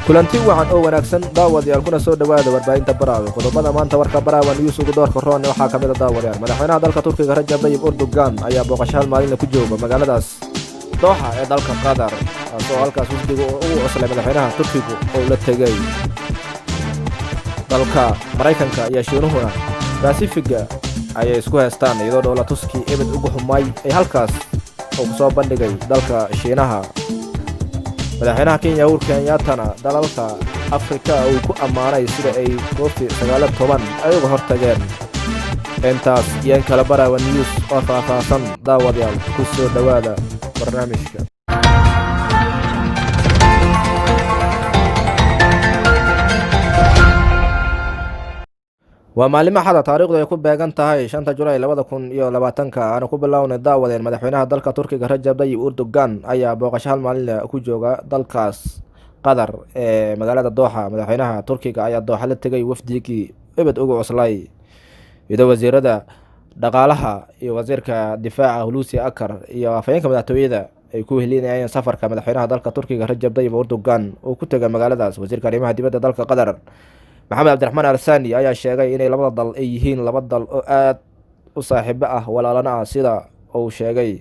Kulanti wacan oo wanaagsan, daawadayaal, kuna soo dhowaada warbaahinta Baraawe. Qodobada maanta warka Baraawe News ugu doorka roon waxaa ka mid a, daawadayaal, madaxweynaha dalka Turkiga Rajab Tayyib Erdogan ayaa booqasho hal maalinla ku jooga magaaladaas Dooxa ee dalka Qatar, taasoo halkaas wafdiga ugu cuslay madaxweynaha Turkigu oo la tegey. Dalka Maraykanka iyo Shiinuhuna Basifiga ayay isku heestaan, iyadoo dhoola tuskii ebed ugu xumay ee halkaas uu kusoo bandhigay dalka Shiinaha. Madaxweynaha Kenya Uhuru Kenyattana dalalka Afrika uu ku ammaanay sida ay COVID-19 ay uga hortageen. Intaas iyo in kale Baraawe News oo faahfaahsan, daawadayaal, ku soo dhowaada barnaamijka. Waa maalimo xada, taariikhdu ay ku beegan tahay 5ta Julaay 2020-ka. Aanu ku bilownay, daawadeen, madaxweynaha dalka Turkiga Rajab Tayyib Erdogan ayaa booqasho hal maalinle ku jooga dalkaas Qatar ee magaalada Dooxa. Madaxweynaha Turkiga ayaa Dooxa la tegay wafdigii ebed ugu cuslay, iyadoo wasiirada dhaqaalaha iyo wasiirka difaaca Hulusi Akar iyo afhayeenka madaxtooyada ay ku helinayeen safarka madaxweynaha dalka Turkiga Rajab Tayyib Erdogan uu ku tegay magaaladaas. Wasiirka arrimaha dibadda dalka Qatar Maxamed Cabdiraxmaan Alsani ayaa sheegay inay labada dal ay yihiin laba dal oo aada u saaxiibo ah, walaalana ah, sida uu sheegay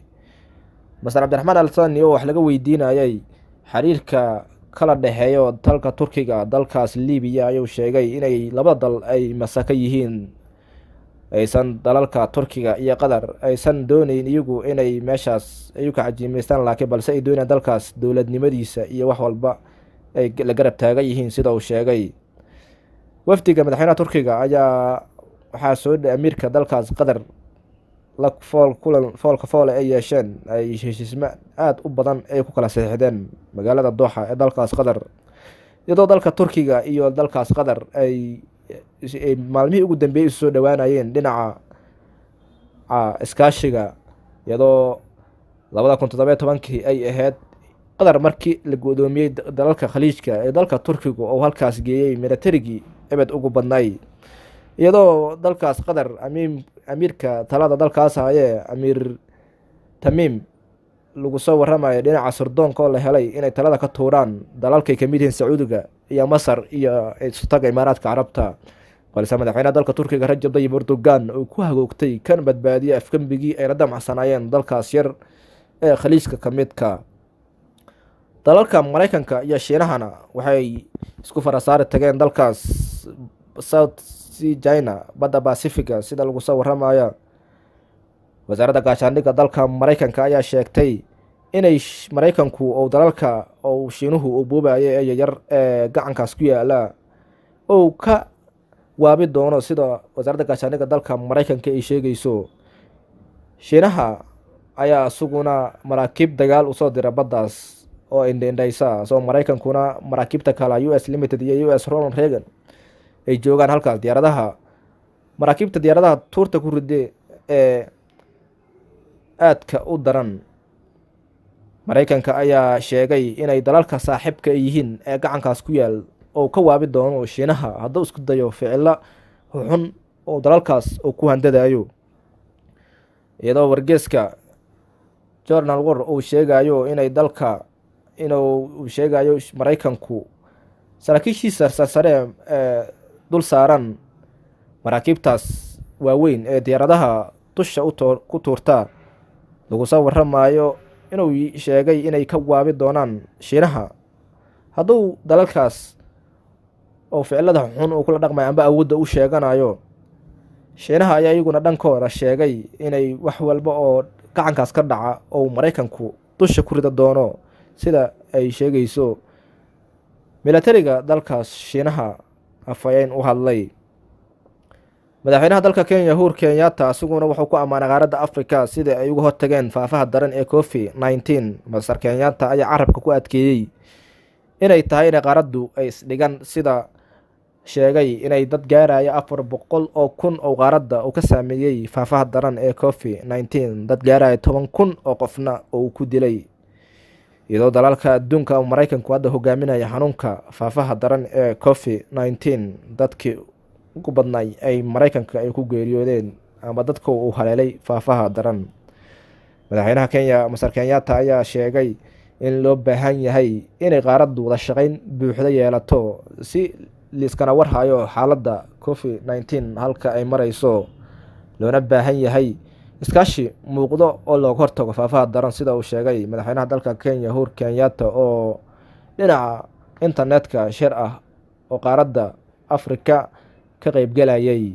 Master Cabdiraxmaan Alsani oo wax laga weydiinayay xiriirka kala dhexeeyo dalka Turkiga dalkaas Libiya. Ayuu sheegay inay labada dal ay masako yihiin, aysan dalalka Turkiga iyo Qatar aysan dooneyn iyagu inay meeshaas ay u kacajiimeystaan, laakiin balse ay doonayaan dalkaas dowladnimadiisa iyo wax walba ay la garab taagan yihiin, sida uu sheegay. Wafdiga madaxweynaha Turkiga ayaa waxaa soo amiirka dalkaas Qatar la fool kulan foolka foole ay yeesheen, ay heshiismo aada u badan ay ku kala saxiixdeen magaalada Dooxa ee dalkaas Qatar, iyadoo dalka Turkiga iyo dalkaas Qatar ay maalmihii ugu dambeeyey isu soo dhowaanayeen dhinaca iskaashiga, iyadoo 2017-kii ay ahayd Qatar markii la godoomiyey dalalka Khaliijka ee dalka Turkiga oo halkaas geeyey milatarigii ebed ugu badnay, iyadoo dalkaas Qatar amiirka talada dalkaas hayee Amiir Tamiim lagu soo waramayo dhinaca sirdoonka oo la helay inay talada ka tuuraan dalalkay kamid yihiin Sacuudiga iyo Masar iyo isutaga Imaaraadka Carabta, balse madaxweynaha dalka Turkiga Rajab Tayyib Erdogan uu ku hagoogtay kan badbaadiyey afgembigii ay la damacsanaayeen dalkaas yar ee Khaliijka ka midka. Dalalka Maraykanka iyo Shiinahana waxay isku farasaari tageen dalkaas South Sea China, badda Bacifiga, sida lagu soo waramayo. Wasaaradda gaashaandhigga dalka Maraykanka ayaa sheegtay inay Maraykanku ou dalalka ou Shiinuhu uu buubayo ee yaryar ee gacankaas ku yaala ou ka waabi doono, sida wasaaradda gaashaandhigga dalka Maraykanka ay sheegayso. Shiinaha ayaa isaguna maraakiib dagaal usoo dira baddaas oo indhaindhaysa, soo Maraykankuna maraakiibta kale US Limited iyo US Ronald Reagan ay joogaan halkaas. Diyaaradaha maraakiibta diyaaradaha tuurta ku ride ee aadka u daran Maraykanka ayaa sheegay inay dalalka saaxiibka ay yihiin ee gacankaas ku yaal oo ka waabi doono Shiinaha hadduu isku dayo ficilo xun oo dalalkaas uu ku handadayo, iyadoo wargeeska Journal War uu sheegayo inay dalka inuu sheegayo Maraykanku saraakiishiisa sarsare ee dul saaran maraakiibtaas waaweyn ee diyaaradaha dusha ku tuurta lagu soo waramayo inuu sheegay inay ka waabi doonaan Shiinaha hadduu dalalkaas oo ficilada xun uu kula dhaqmayo amba awoodda u sheeganayo. Shiinaha ayaa iyaguna dhankooda sheegay inay wax walba oo gacankaas ka dhaca oo Maraykanku dusha ku rida doono, sida ay sheegayso milatariga dalkaas Shiinaha afhayeen u hadlay. Madaxweynaha dalka Kenya Uhuru Kenyatta isaguna wuxuu ku ammaanay qaaradda Afrika sida ay uga hortageen faafaha daran ee COVID-19. Master Kenyatta ayaa carabka ku adkeeyey inay tahay inay qaaraddu ay isdhigan, sida sheegay inay dad gaaraya 400,000 oo qaaradda uu ka saameeyey faafaha daran ee COVID-19, dad gaaraya 10,000 oo qofna uu ku dilay, iyadoo dalalka adduunka Maraykanku hadda hogaaminaya xanuunka faafaha daran ee COVID-19, dadkii ugu badnay ay Maraykanka ay ku geeriyoodeen ama dadka uu haleelay faafaha daran. Madaxweynaha Kenya Master Kenyatta ayaa sheegay in loo baahan yahay inay qaaraddu wada shaqeyn buuxda yeelato si liiskana warhayo xaaladda COVID-19 halka ay mareyso, loona baahan yahay iskaashi muuqdo oo looga hortago faafaha daran, sida uu sheegay madaxweynaha dalka Kenya Uhuru Kenyatta oo dhinaca internetka shir ah oo qaaradda Afrika ka qeybgalayay.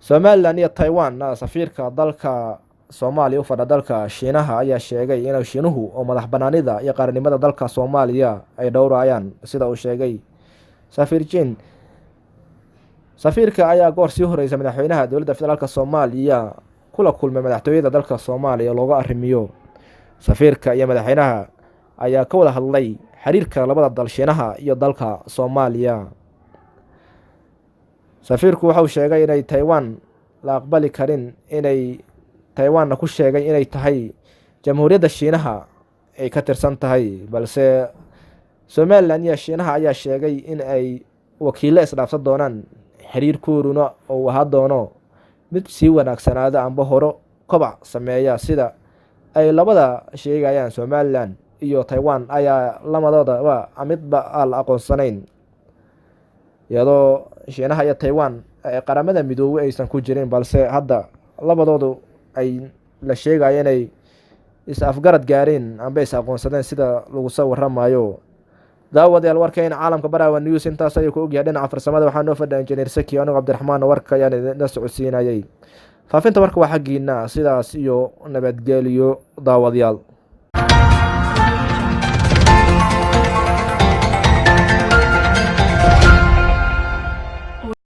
Somalilan iyo Taiwan. Safiirka dalka Soomaaliya u fadha dalka Shiinaha ayaa sheegay in Shiinuhu oo madax banaanida iyo qaranimada dalka Soomaaliya ay dhowrayaan, sida uu sheegay safiir Jin. Safiirka ayaa goor sii horeysa madaxweynaha dowladda federaalk Soomaaliya kula kulmay madaxtooyada dalka Soomaaliya looga arrimiyo. Safiirka iyo madaxweynaha ayaa ka wada hadlay xiriirka labada dal, Shiinaha iyo dalka Soomaaliya. Safiirku waxauu sheegay inay Taiwan la aqbali karin, inay Taiwanna ku sheegay inay tahay Jamhuuriyadda Shiinaha ay ka tirsan tahay, balse Somalilan iyo Shiinaha ayaa sheegay in ay wakiilo isdhaafsan doonaan, xiriirkooduna uu ahaa doono mid sii wanaagsanaada amba horo kobac sameeya, sida ay labada sheegayaan. Somalilan iyo Taiwan ayaa lamadoodaba midba aan la aqoonsanayn, iyadoo Shiinaha iyo Taiwan Qaramada Midoobey aysan ku jirin, balse hadda labadoodu ay la sheegayo inay is afgarad gaareen amba is aqoonsadeen, sida lagu soo waramayo. Daawadayaal, warkayna caalamka Barawa News intaas ayuu ku ogyahay. Dhinaca farsamada waxaa noo fadhiya Injineer Saki, anigo Cabdiraxmaan warka ayaan idinla socodsiinayay. Faafinta warka waa xaggiina. Sidaas iyo nabadgeliyo, daawadayaal.